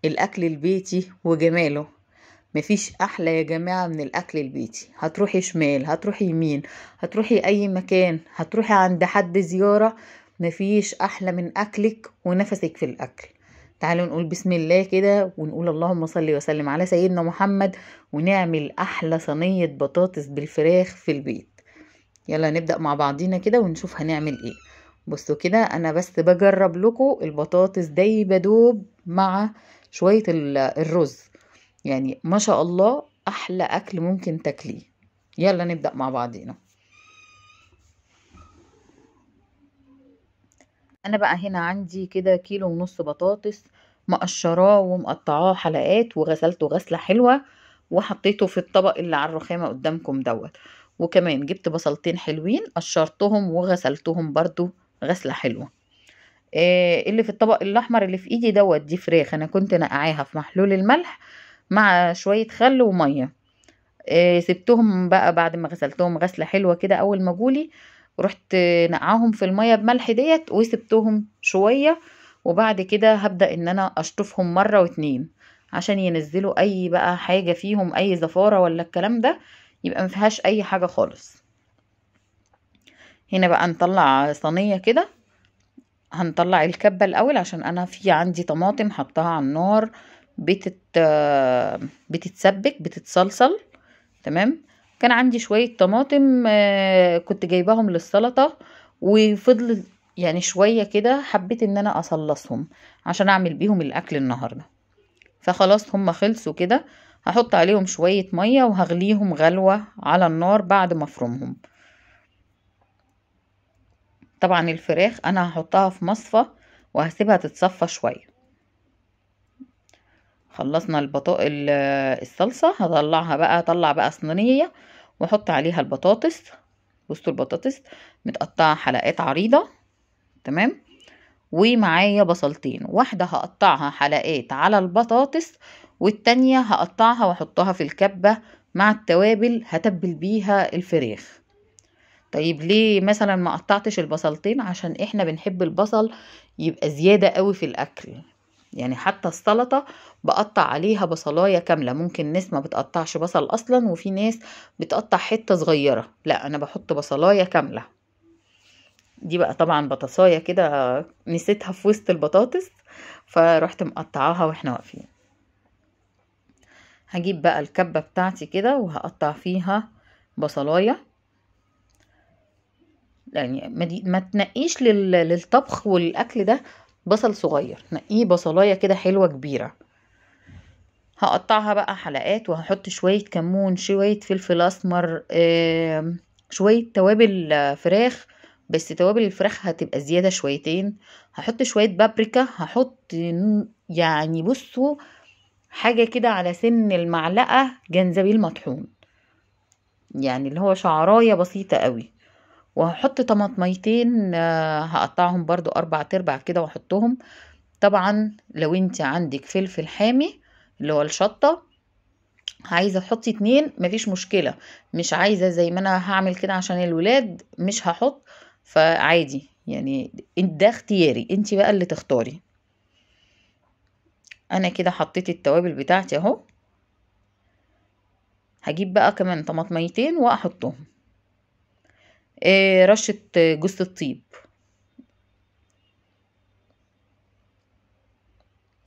الاكل البيتي وجماله. مفيش احلى يا جماعة من الاكل البيتي. هتروحي شمال، هتروحي يمين، هتروحي اي مكان، هتروحي عند حد زيارة، مفيش احلى من اكلك ونفسك في الاكل. تعالوا نقول بسم الله كده، ونقول اللهم صل وسلم على سيدنا محمد، ونعمل احلى صينية بطاطس بالفراخ في البيت. يلا نبدأ مع بعضينا كده ونشوف هنعمل ايه. بصوا كده، انا بس بجرب لكم البطاطس دايبه دوب مع شوية الرز، يعني ما شاء الله احلى اكل ممكن تاكليه. يلا نبدأ مع بعضينا. انا بقى هنا عندي كده 1.5 كيلو بطاطس مقشراه ومقطعاه حلقات، وغسلته غسلة حلوة وحطيته في الطبق اللي على الرخامة قدامكم دوت. وكمان جبت بصلتين حلوين قشرتهم وغسلتهم برضو غسلة حلوة. اللي في الطبق الاحمر اللي في ايدي دوت دي فراخ انا كنت نقعاها في محلول الملح مع شوية خل ومية. سبتهم بقى بعد ما غسلتهم غسلة حلوة كده، اول ما جولي رحت نقعهم في المية بملح ديت وسبتهم شوية. وبعد كده هبدأ ان انا اشطفهم مرة واتنين عشان ينزلوا اي بقى حاجة فيهم، اي زفارة ولا الكلام ده، يبقى مفيهاش اي حاجة خالص. هنا بقى نطلع صينية كده، هنطلع الكبة الاول عشان انا في عندي طماطم حطها على النار بتتسبك بتتصلصل. تمام، كان عندي شوية طماطم كنت جايباهم للسلطة، وفضل يعني شوية كده، حبيت ان انا اصلصهم عشان اعمل بيهم الاكل النهاردة. فخلاص هم خلصوا كده، هحط عليهم شوية مية وهغليهم غلوة على النار بعد ما افرمهم. طبعا الفراخ انا هحطها في مصفى وهسيبها تتصفى شوية. خلصنا الصلصة، هطلعها بقى، اطلع بقى صينية واحط عليها البطاطس. بصوا البطاطس متقطعة حلقات عريضة، تمام، ومعايا بصلتين، واحدة هقطعها حلقات على البطاطس والتانية هقطعها واحطها في الكبة مع التوابل، هتبل بيها الفراخ. طيب ليه مثلا ما قطعتش البصلتين؟ عشان احنا بنحب البصل يبقى زيادة قوي في الاكل، يعني حتى السلطة بقطع عليها بصلاية كاملة. ممكن ناس ما بتقطعش بصل اصلا، وفي ناس بتقطع حتة صغيرة، لا انا بحط بصلاية كاملة. دي بقى طبعا بطاطساية كده نسيتها في وسط البطاطس، فروحت مقطعاها واحنا واقفين. هجيب بقى الكبة بتاعتي كده وهقطع فيها بصلاية. يعني ما تنقيش للطبخ والاكل ده بصل صغير، نقية بصلايه كده حلوة كبيرة. هقطعها بقى حلقات وهحط شوية كمون، شوية فلفل اسمر، شوية توابل فراخ، بس توابل الفراخ هتبقى زيادة شويتين. هحط شوية بابريكا، هحط يعني بصوا حاجة كده على سن المعلقة جنزبيل مطحون، يعني اللي هو شعرايه بسيطة قوي. وهحط طماطميتين، هقطعهم برضو 4/4 كده واحطهم. طبعا لو انت عندك فلفل حامي اللي هو الشطة عايزة تحطي 2 مفيش مشكلة، مش عايزة زي ما انا هعمل كده عشان الولاد مش هحط، فعادي يعني ده اختياري، انت بقى اللي تختاري. انا كده حطيت التوابل بتاعتي اهو. هجيب بقى كمان طماطميتين واحطهم، رشة جوز الطيب.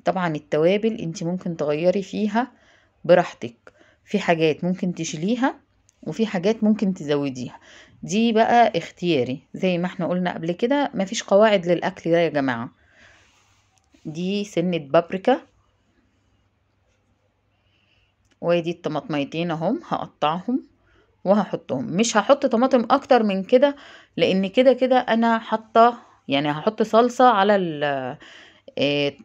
طبعا التوابل انت ممكن تغيري فيها براحتك، في حاجات ممكن تشيليها وفي حاجات ممكن تزوديها، دي بقى اختياري زي ما احنا قلنا قبل كده، مفيش قواعد للاكل ده يا جماعة. دي سنة بابريكا، وادي الطماطميتين اهم هقطعهم وهحطهم. مش هحط طماطم اكتر من كده لان كده كده انا حاطه، يعني هحط صلصه على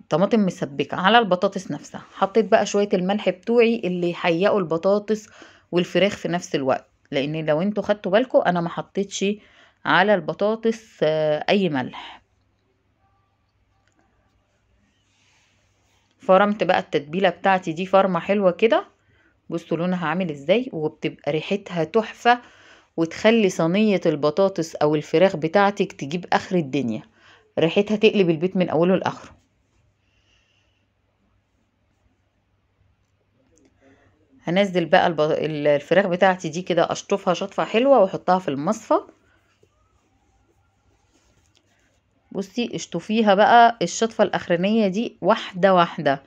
طماطم مسبكه على البطاطس نفسها. حطيت بقى شوية الملح بتوعي اللي يحيقوا البطاطس والفراخ في نفس الوقت، لان لو انتوا خدتوا بالكم انا ما حطيتش على البطاطس اي ملح. فرمت بقى التتبيله بتاعتي دي فرمه حلوة كده، بصوا لونها عامل ازاي، وبتبقى ريحتها تحفة، وتخلي صينية البطاطس او الفراخ بتاعتك تجيب اخر الدنيا، ريحتها تقلب البيت من اوله لاخره. هنزل بقى الفراخ بتاعتي دي كده، اشطفها شطفة حلوة واحطها في المصفى. بصي اشطفيها بقى الشطفة الاخرانية دي واحدة واحدة،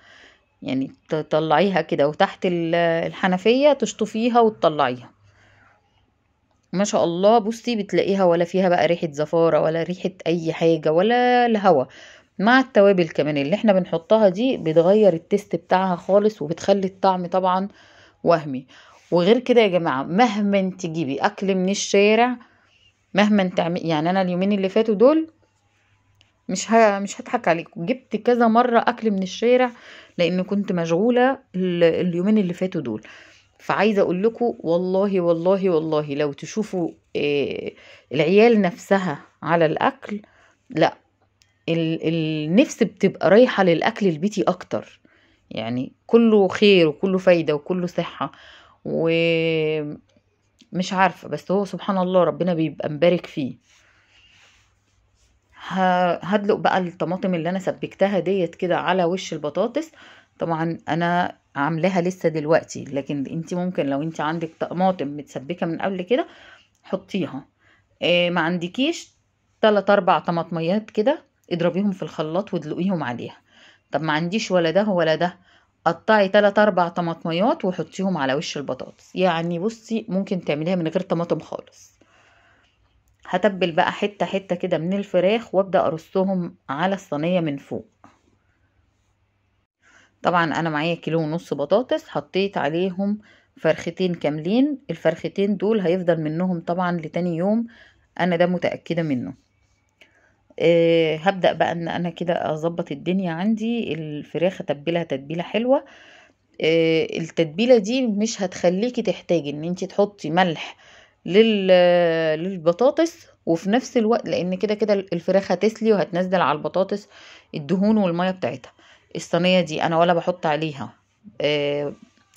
يعني تطلعيها كده وتحت الحنفية تشطفيها وتطلعيها. ما شاء الله بصي بتلاقيها ولا فيها بقى ريحة زفارة ولا ريحة اي حاجة ولا الهوا. مع التوابل كمان اللي احنا بنحطها دي بتغير ال taste بتاعها خالص، وبتخلي الطعم طبعا وهمي. وغير كده يا جماعة مهما تجيبي اكل من الشارع، مهما تعملي، يعني انا اليومين اللي فاتوا دول مش هضحك عليكم، جبت كذا مرة اكل من الشارع لان كنت مشغولة اليومين اللي فاتوا دول. فعايزة اقول لكم والله والله والله لو تشوفوا العيال نفسها على الاكل، لا النفس بتبقى رايحة للاكل البيتي اكتر، يعني كله خير وكله فايدة وكله صحة ومش عارفة، بس هو سبحان الله ربنا بيبقى مبارك فيه. هدلق بقى الطماطم اللي انا سبكتها ديت كده على وش البطاطس. طبعا انا عاملاها لسه دلوقتي، لكن انت ممكن لو انت عندك طماطم متسبكه من قبل كده حطيها. ما عندكيش 3-4 طماطميات كده اضربيهم في الخلاط وادلقيهم عليها. طب ما عنديش ولا ده ولا ده، قطعي 3-4 طماطميات وحطيهم على وش البطاطس. يعني بصي ممكن تعمليها من غير طماطم خالص. هتبل بقى حتة حتة كده من الفراخ وابدأ ارصهم على الصينية من فوق. طبعا انا معايا 1.5 كيلو بطاطس، حطيت عليهم فرختين كاملين. الفرختين دول هيفضل منهم طبعا لتاني يوم، انا ده متأكدة منه. هبدأ بقى ان انا كده اظبط الدنيا عندي. الفراخ اتبلها تتبيلة حلوة. التتبيلة دي مش هتخليكي تحتاجي ان انتي تحطي ملح للبطاطس، وفي نفس الوقت لان كده كده الفراخ هتسلي وهتنزل على البطاطس الدهون والمية بتاعتها. الصينية دي انا ولا بحط عليها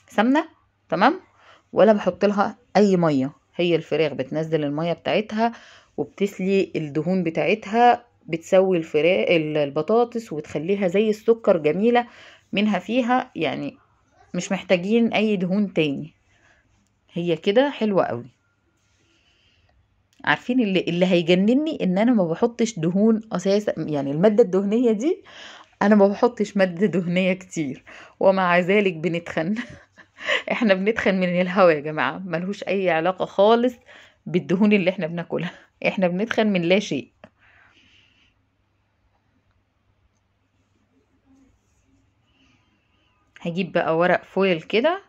سمنة، تمام، ولا بحط لها اي مية. هي الفراخ بتنزل المية بتاعتها وبتسلي الدهون بتاعتها، بتسوي الفراخ البطاطس وبتخليها زي السكر جميلة منها فيها، يعني مش محتاجين اي دهون تاني. هي كده حلوة قوي. عارفين اللي هيجنني ان انا ما بحطش دهون اساسا، يعني المادة الدهنية دي انا ما بحطش مادة دهنية كتير، ومع ذلك بنتخن. احنا بنتخن من الهوا يا جماعة، ملهوش اي علاقة خالص بالدهون اللي احنا بناكلها، احنا بنتخن من لا شيء. هجيب بقى ورق فويل كده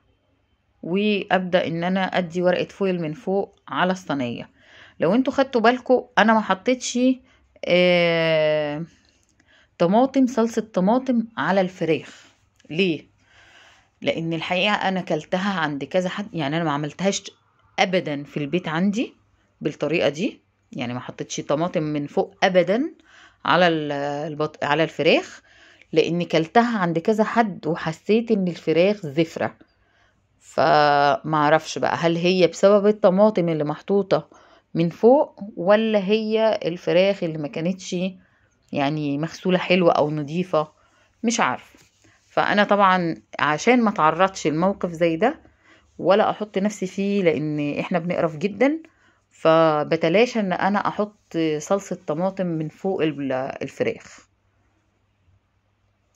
وابدأ ان انا ادي ورقة فويل من فوق على الصينية. لو انتوا خدتوا بالكم انا ما حطيتش طماطم، صلصة طماطم على الفراخ. ليه؟ لان الحقيقة انا كلتها عند كذا حد، يعني انا ما عملتهاش ابدا في البيت عندي بالطريقة دي، يعني ما حطيتش طماطم من فوق ابدا على على الفراخ، لان كلتها عند كذا حد وحسيت ان الفراخ زفرة. فما اعرفش بقى هل هي بسبب الطماطم اللي محطوطة من فوق ولا هي الفراخ اللي ما كانتش يعني مغسولة حلوة او نظيفة، مش عارفة. فانا طبعا عشان ما تعرضش الموقف زي ده ولا احط نفسي فيه، لان احنا بنقرف جدا، فبتلاشى ان انا احط صلصة طماطم من فوق الفراخ.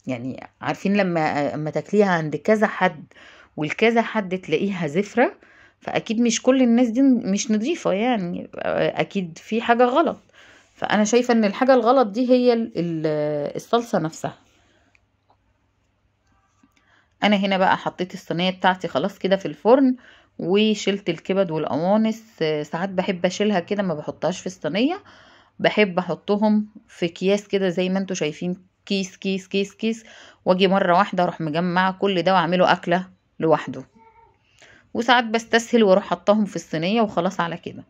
يعني عارفين لما تاكليها عند كذا حد والكذا حد تلاقيها زفرة، فاكيد مش كل الناس دي مش نظيفة، يعني اكيد في حاجة غلط. فانا شايفة ان الحاجة الغلط دي هي الصلصة نفسها. انا هنا بقى حطيت الصينية بتاعتي خلاص كده في الفرن، وشلت الكبد والقوانص. ساعات بحب اشيلها كده، ما بحطهاش في الصينية، بحب احطهم في اكياس كده زي ما انتوا شايفين، كيس كيس كيس كيس، واجي مرة واحدة اروح مجمعة كل ده واعمله اكلة لوحده. وساعات بستسهل واروح حطاهم في الصينية وخلاص على كده.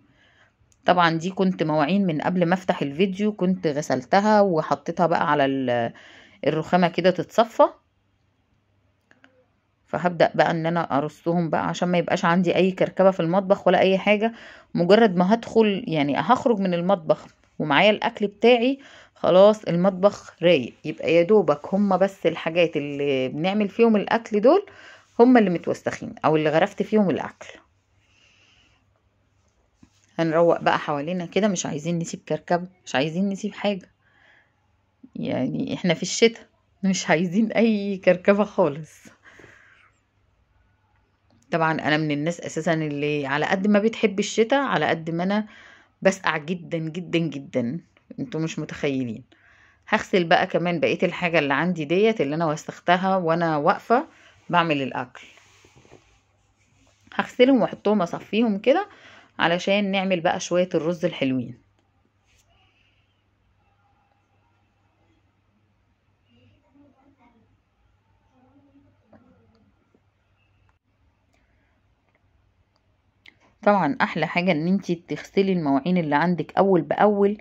طبعا دي كنت مواعين من قبل ما افتح الفيديو، كنت غسلتها وحطيتها بقى على الرخامة كده تتصفى. فهبدأ بقى ان انا ارصهم بقى عشان ما يبقاش عندي اي كركبة في المطبخ ولا اي حاجة. مجرد ما هدخل يعني هخرج من المطبخ ومعايا الاكل بتاعي خلاص المطبخ رايق، يبقى يا دوبك هما بس الحاجات اللي بنعمل فيهم الاكل دول هم اللي متوسخين او اللي غرفت فيهم الاكل. هنروق بقى حوالينا كده، مش عايزين نسيب كركبه، مش عايزين نسيب حاجة، يعني احنا في الشتاء مش عايزين اي كركبه خالص. طبعا انا من الناس اساسا اللي على قد ما بتحب الشتاء على قد ما انا بسقع جدا جدا جدا، انتوا مش متخيلين. هغسل بقى كمان بقية الحاجة اللي عندي ديت اللي انا وسختها وانا واقفة بعمل الاكل، هغسلهم واحطهم اصفيهم كده علشان نعمل بقى شوية الرز الحلوين. طبعا احلى حاجة ان انتي تغسلي المواعين اللي عندك اول باول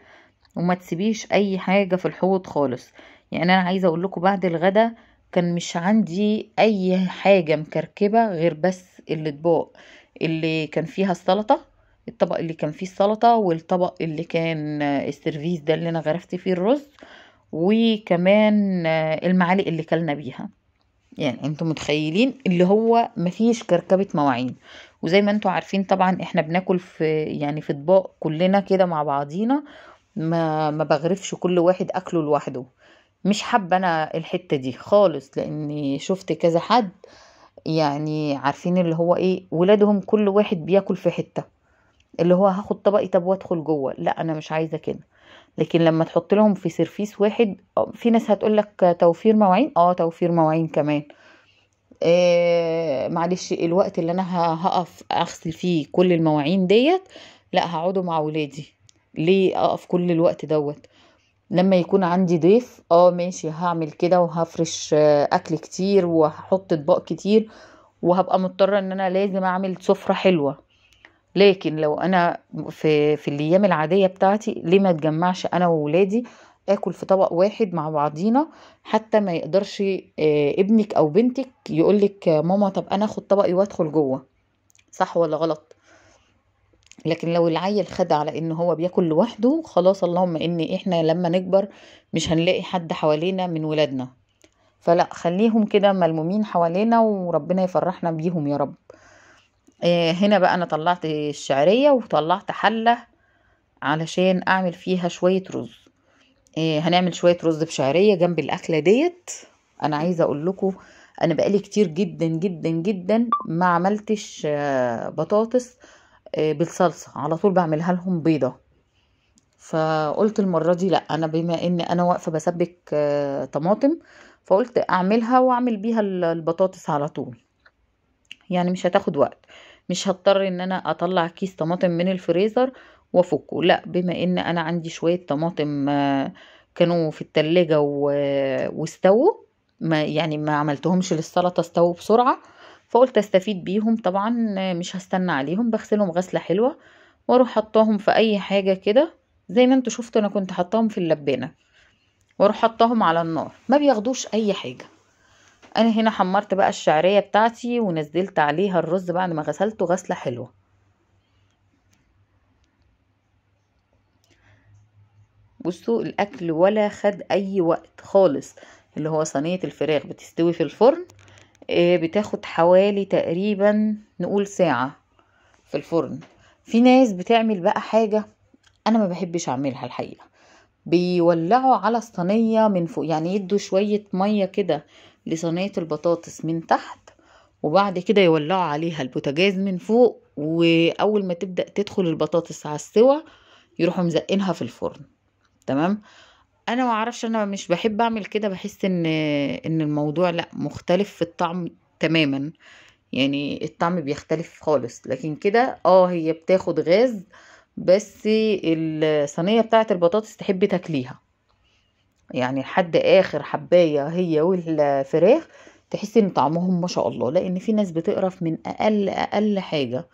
وما تسيبيش اي حاجة في الحوض خالص. يعني انا عايزة اقول لكم بعد الغدا كان مش عندي اي حاجة مكركبة غير بس الاطباق اللي كان فيها السلطة، الطبق اللي كان فيه السلطة، والطبق اللي كان السيرفيس ده اللي انا غرفت فيه الرز، وكمان المعالق اللي كلنا بيها. يعني انتم متخيلين اللي هو مفيش كركبة مواعين. وزي ما انتم عارفين طبعا احنا بناكل في يعني في اطباق كلنا كده مع بعضينا، ما بغرفش كل واحد اكله لوحده، مش حابة انا الحتة دي خالص، لاني شفت كذا حد يعني عارفين اللي هو ايه، ولادهم كل واحد بياكل في حتة، اللي هو هاخد طبقي طب وادخل جوه، لا انا مش عايزة كده. لكن لما تحط لهم في سيرفيس واحد، في ناس هتقولك توفير مواعين، توفير مواعين كمان، معلش الوقت اللي انا هقف اغسل فيه كل المواعين ديت، لا هقعده مع ولادي، ليه اقف كل الوقت دوت؟ لما يكون عندي ضيف ماشي هعمل كده وهفرش اكل كتير وهحط اطباق كتير وهبقى مضطرة ان انا لازم اعمل سفرة حلوة. لكن لو انا في الايام العادية بتاعتي، ليه ما اتجمعش انا وولادي اكل في طبق واحد مع بعضينا، حتى ما يقدرش ابنك او بنتك يقولك ماما طب انا اخد طبقي وادخل جوه، صح ولا غلط؟ لكن لو العيل خد على ان هو بياكل لوحده خلاص، اللهم ان احنا لما نكبر مش هنلاقي حد حوالينا من ولادنا، فلا خليهم كده ملمومين حوالينا وربنا يفرحنا بيهم يا رب. هنا بقى انا طلعت الشعرية وطلعت حلة علشان اعمل فيها شوية رز. هنعمل شوية رز بشعرية جنب الاكلة ديت. انا عايزة اقول لكم انا بقالي كتير جدا جدا جدا ما عملتش بطاطس بالصلصة، على طول بعملها لهم بيضة. فقلت المرة دي لا، انا بما ان انا واقفة بسبك طماطم، فقلت اعملها واعمل بيها البطاطس على طول، يعني مش هتاخد وقت، مش هضطر ان انا اطلع كيس طماطم من الفريزر وافكه، لا بما ان انا عندي شوية طماطم كانوا في التلاجة واستووا، ما يعني ما عملتهمش للسلطة، استووا بسرعة، فقلت استفيد بيهم. طبعا مش هستنى عليهم، بغسلهم غسلة حلوة واروح حطاهم في اي حاجة كده زي ما انتوا شفتوا انا كنت حطاهم في اللبانة، واروح حطاهم على النار، ما بياخدوش اي حاجة. انا هنا حمرت بقى الشعرية بتاعتي ونزلت عليها الرز بعد ما غسلته غسلة حلوة. بصوا الاكل ولا خد اي وقت خالص، اللي هو صينية الفراخ بتستوي في الفرن، بتاخد حوالي تقريبا نقول ساعة في الفرن. في ناس بتعمل بقى حاجة انا ما بحبش اعملها الحقيقة، بيولعوا على الصينية من فوق، يعني يدوا شوية مية كده لصينية البطاطس من تحت، وبعد كده يولعوا عليها البوتاجاز من فوق، واول ما تبدأ تدخل البطاطس على السوا يروحوا مزقينها في الفرن. تمام. انا ما اعرفش، انا مش بحب اعمل كده، بحس ان الموضوع لا مختلف في الطعم تماما، يعني الطعم بيختلف خالص. لكن كده هي بتاخد غاز، بس الصينية بتاعت البطاطس تحب تاكليها، يعني لحد اخر حباية هي والفراخ تحسي ان طعمهم ما شاء الله، لان في ناس بتقرف من اقل حاجة،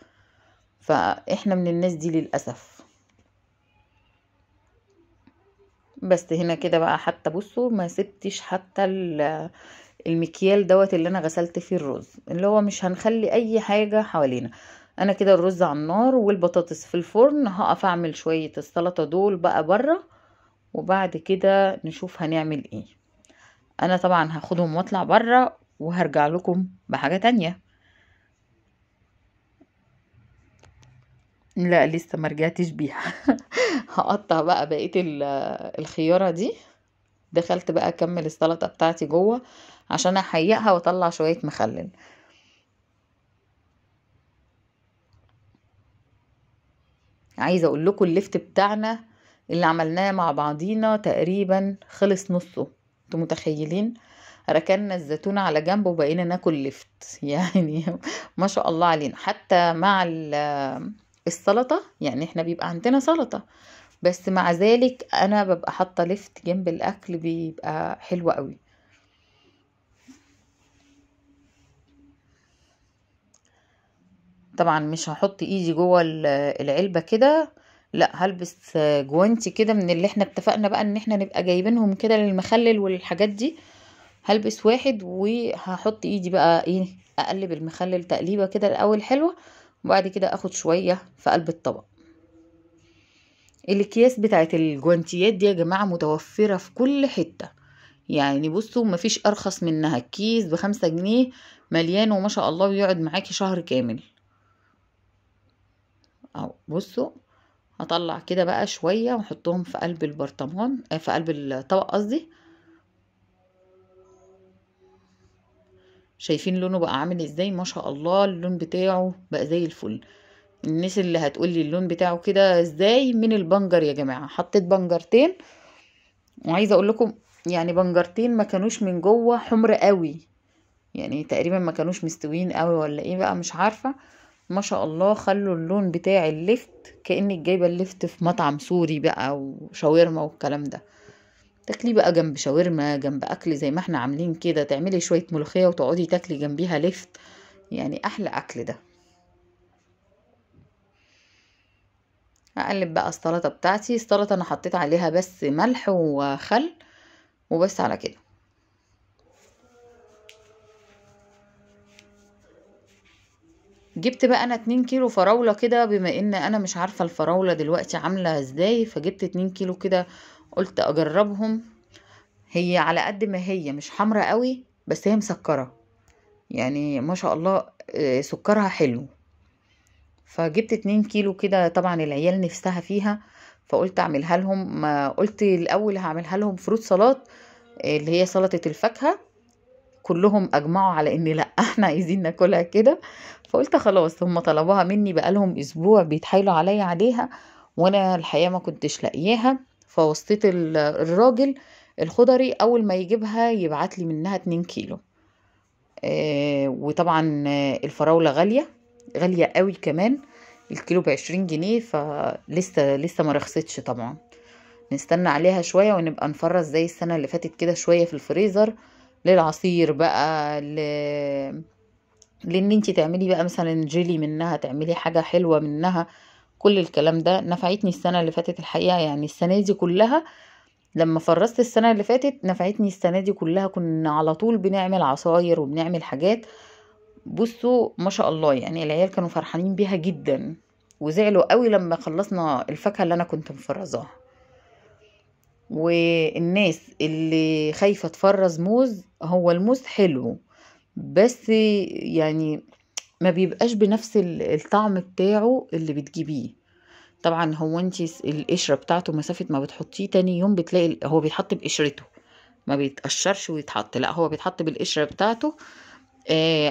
فاحنا من الناس دي للأسف. بس هنا كده بقى حتى بصوا ما سبتش حتى المكيال دوت اللي انا غسلت فيه الرز، اللي هو مش هنخلي اي حاجة حوالينا. انا كده الرز على النار والبطاطس في الفرن، هقف اعمل شوية السلطة دول بقى بره، وبعد كده نشوف هنعمل ايه. انا طبعا هاخدهم واطلع بره وهرجع لكم بحاجة تانية. لا لسه ما رجعتش بيها. هقطع بقى بقية الخيارة دي. دخلت بقى اكمل السلطة بتاعتي جوه عشان احيقها واطلع شوية مخلل. عايزة اقول لكم اللفت بتاعنا اللي عملناه مع بعضينا تقريبا خلص نصه، انتوا متخيلين؟ ركننا الزيتون على جنب وبقينا ناكل لفت يعني ما شاء الله علينا. حتى مع السلطة، يعني احنا بيبقى عندنا سلطة، بس مع ذلك انا ببقى حاطة لفت جنب الاكل، بيبقى حلو قوي. طبعا مش هحط ايدي جوه العلبة كده، لا هلبس جوانتي كده من اللي احنا اتفقنا بقى ان احنا نبقى جايبينهم كده للمخلل والحاجات دي. هلبس واحد وهحط ايدي بقى ايه، اقلب المخلل تقليبة كده الاول حلوة، وبعد كده اخد شوية في قلب الطبق. الاكياس بتاعت الجوانتيات دي يا جماعة متوفرة في كل حتة، يعني بصوا مفيش ارخص منها. الكيس ب5 جنيه مليان وما شاء الله بيقعد معاكي شهر كامل. اهو بصوا هطلع كده بقى شوية واحطهم في قلب البرطمان، في قلب الطبق قصدي. شايفين لونه بقى عامل ازاي؟ ما شاء الله اللون بتاعه بقى زي الفل. الناس اللي هتقولي اللون بتاعه كده ازاي، من البنجر يا جماعة. حطيت بنجرتين، وعايزة اقول لكم يعني بنجرتين ما كانوش من جوه حمر قوي، يعني تقريبا ما كانوش مستويين قوي ولا ايه بقى مش عارفة. ما شاء الله خلوا اللون بتاع اللفت كأنك جايبة اللفت في مطعم سوري بقى وشاورما والكلام ده. تاكلي بقى جنب شاورما، جنب اكل زي ما احنا عاملين كده، تعملي شوية ملوخية وتقعدي تاكلي جنبيها لفت، يعني احلى اكل ده. هقلب بقى السلطة بتاعتي. السلطة انا حطيت عليها بس ملح وخل وبس على كده. جبت بقى انا 2 كيلو فراولة كده، بما ان انا مش عارفة الفراولة دلوقتي عاملة ازاي، فجبت 2 كيلو كده قلت اجربهم. هي على قد ما هي مش حمرة قوي بس هي مسكرة، يعني ما شاء الله سكرها حلو. فجبت 2 كيلو كده، طبعا العيال نفسها فيها فقلت اعملها لهم. ما قلت الاول هعملها لهم فروت سلطة اللي هي سلطة الفاكهة، كلهم اجمعوا على ان لا احنا عايزين ناكلها كده، فقلت خلاص هم طلبوها مني بقالهم اسبوع بيتحايلوا عليا عليها، وانا الحقيقة ما كنتش لاقياها. فوصيت الراجل الخضري اول ما يجيبها يبعت لي منها 2 كيلو. وطبعا الفراولة غالية غالية قوي كمان، الكيلو ب20 جنيه، فلسه لسه ما رخصتش طبعا. نستنى عليها شوية ونبقى نفرز زي السنة اللي فاتت كده شوية في الفريزر للعصير بقى، لان انتي تعملي بقى مثلا جيلي منها، تعملي حاجة حلوة منها، كل الكلام ده. نفعتني السنة اللي فاتت الحقيقة، يعني السنة دي كلها لما فرزت السنة اللي فاتت نفعتني السنة دي كلها. كنا على طول بنعمل عصاير وبنعمل حاجات. بصوا ما شاء الله يعني العيال كانوا فرحانين بيها جدا، وزعلوا قوي لما خلصنا الفاكهة اللي انا كنت مفرزاها. والناس اللي خايفة تفرز موز، هو الموز حلو بس يعني ما بيبقاش بنفس الطعم بتاعه اللي بتجيبيه. طبعا هو انت القشرة بتاعته مسافة ما بتحطيه تاني يوم بتلاقي هو بيتحط بقشرته، ما بيتقشرش ويتحط، لا هو بيتحط بالقشرة بتاعته.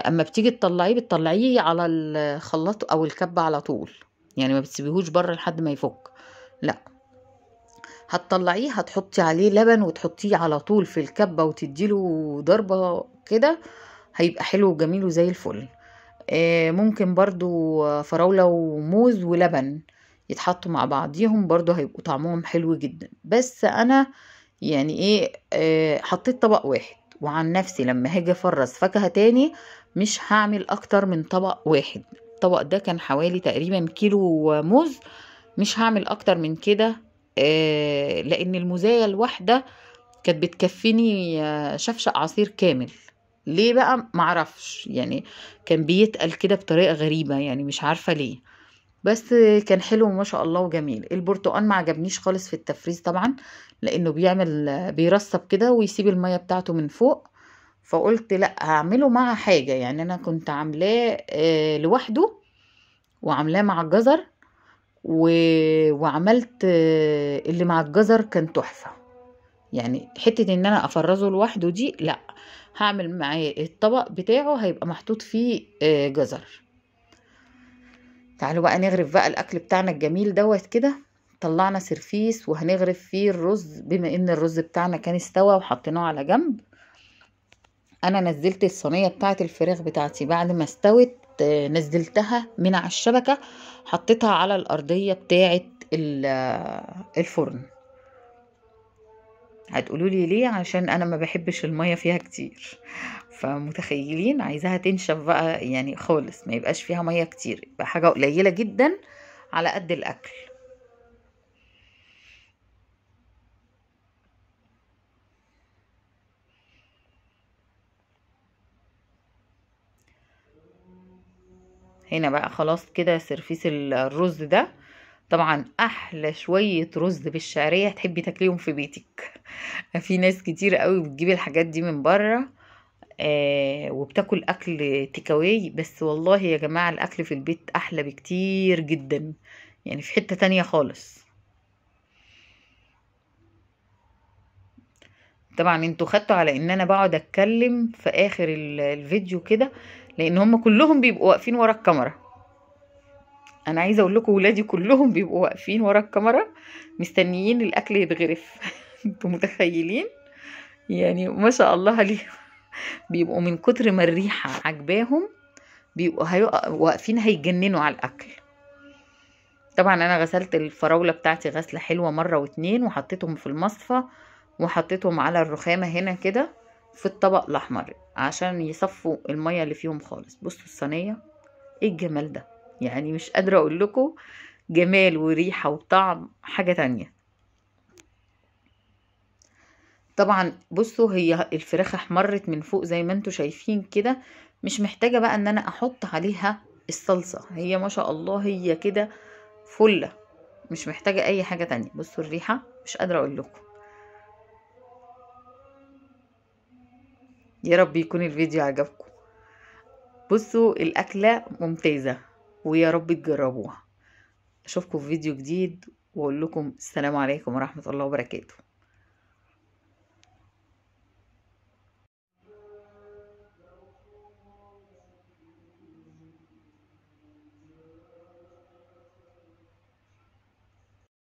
اما بتيجي تطلعيه بتطلعيه على الخلاط او الكبة على طول، يعني ما بتسيبيهوش بره لحد ما يفك، لا هتطلعيه هتحطي عليه لبن وتحطيه على طول في الكبة وتديله ضربة كده، هيبقى حلو وجميل وزي الفل. ممكن برضو فراولة وموز ولبن يتحطوا مع بعضيهم برضو هيبقوا طعمهم حلو جدا. بس انا يعني ايه، حطيت طبق واحد، وعن نفسي لما هاجي افرز فاكهة تاني مش هعمل اكتر من طبق واحد. الطبق ده كان حوالي تقريبا كيلو موز، مش هعمل اكتر من كده، لان الموزاية الواحدة كانت بتكفيني شفشق عصير كامل. ليه بقى معرفش، يعني كان بيتقل كده بطريقة غريبة، يعني مش عارفة ليه، بس كان حلو ما شاء الله وجميل. البرتقال ما عجبنيش خالص في التفريز طبعا، لانه بيرسب كده ويسيب المية بتاعته من فوق، فقلت لا هعمله مع حاجة. يعني انا كنت عاملاه لوحده، وعاملاه مع الجزر، وعملت اللي مع الجزر كان تحفة. يعني حتة ان انا افرزه لوحده دي لا، هعمل معاه الطبق بتاعه هيبقى محطوط فيه جزر. تعالوا بقى نغرف بقى الاكل بتاعنا الجميل دوت كده. طلعنا سرفيس وهنغرف فيه الرز، بما ان الرز بتاعنا كان استوى وحطيناه على جنب. انا نزلت الصينية بتاعه الفراخ بتاعتي بعد ما استوت، نزلتها من على الشبكة، حطيتها على الارضية بتاعه الفرن. هتقولوا لي ليه؟ عشان انا ما بحبش المية فيها كتير، فمتخيلين عايزاها تنشف بقى يعني خالص، ما يبقاش فيها مية كتير، يبقى حاجة قليله جدا على قد الاكل. هنا بقى خلاص كده سرفيس الرز ده، طبعا احلى شوية رز بالشعرية تحبي تاكليهم في بيتك. في ناس كتير قوي بتجيب الحاجات دي من بره وبتاكل اكل تيكاواي، بس والله يا جماعة الاكل في البيت احلى بكتير جدا، يعني في حتة تانية خالص. طبعا انتوا خدتوا على ان انا بقعد اتكلم في اخر الفيديو كده، لان هم كلهم بيبقوا واقفين ورا الكاميرا. انا عايزه اقول لكم ولادي كلهم بيبقوا واقفين ورا الكاميرا مستنيين الاكل يتغرف. انتوا متخيلين؟ يعني ما شاء الله عليهم، بيبقوا من كتر ما الريحة عجباهم بيبقوا واقفين هيجننوا على الاكل. طبعا انا غسلت الفراوله بتاعتي غسله حلوة مرة واتنين، وحطيتهم في المصفى، وحطيتهم على الرخامه هنا كده في الطبق الاحمر عشان يصفوا المية اللي فيهم خالص. بصوا الصينية ايه الجمال ده، يعني مش قادرة اقول لكم، جمال وريحه وطعم حاجة تانية. طبعا بصوا هي الفراخ احمرت من فوق زي ما انتوا شايفين كده، مش محتاجه بقى ان انا احط عليها الصلصه، هي ما شاء الله هي كده فله، مش محتاجه اي حاجة تانية. بصوا الريحة مش قادرة اقول لكم. يا رب يكون الفيديو عجبكم. بصوا الاكلة ممتازة ويا رب تجربوها. اشوفكم في فيديو جديد واقول لكم السلام عليكم ورحمة الله وبركاته.